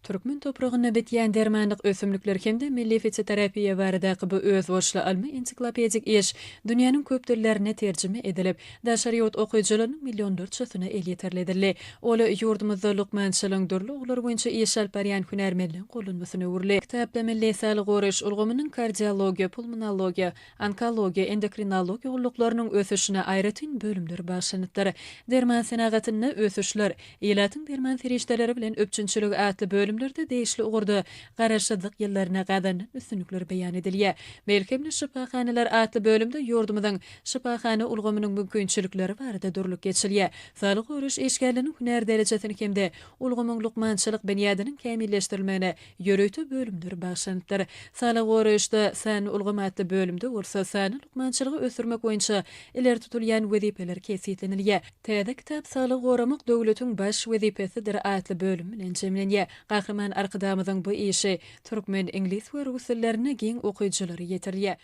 Türkmen topragynda bitýän dermanlyk ösümlikler hem-de milli fitoterapiýa baradaky bu özboluşly ylmy-ensiklopedik iş dünýäniň köp dillerine terjime edilip, daşary ýurt okyjylarynyň millionlarçasyna elýeterli edildi. Ol ýurdumyzda lukmançylygyň dürli ugurlary boýunça iş alyp barýan hünärmenleň gollanmasyna öwrüldi. Kitapda milli saglygy goraýyş ulgamynyň kardiologiýa, pulmonologiýa, onkologiýa, endokrinologiýa gulluklarynyň ösüşine aýratyn bölümler bagyşlanypdyr. Derman senagatynda ösüşler, Ilatyň derman serişdeleri bilen üpjünçiligi atly bölümlerde degişli ugurda Garaşsyzlyk ýyllarynda gazanylan üstünlikler beýan edilýär. Melhemli şypahanalar atly bölümde ýurdumyzyň şypahana ulgamynyň mümkinçilikleri barada durlup geçilýär. Saglygy goraýyş işgärleriniň hünär derejesini hem-de ulgamyň lukmançylyk binýadynyň kämilleşdirilmegine ýörite bölümler bagyşlanypdyr. Saglygy goraýyşda sanly ulgam atly bölümde bolsa sanly lukmançylygy ösdürmek boýunça ileri tutulýan wezipeler kesgitlenilýär. Täze kitap Saglygy goramak döwletiň baş wezipesidir atly bölüm bilen jemlenýär. Gahryman Arkadagymyzyň bu işi türkmen, iňlis we rus dillerinde giň okyjylara ýetirilýär.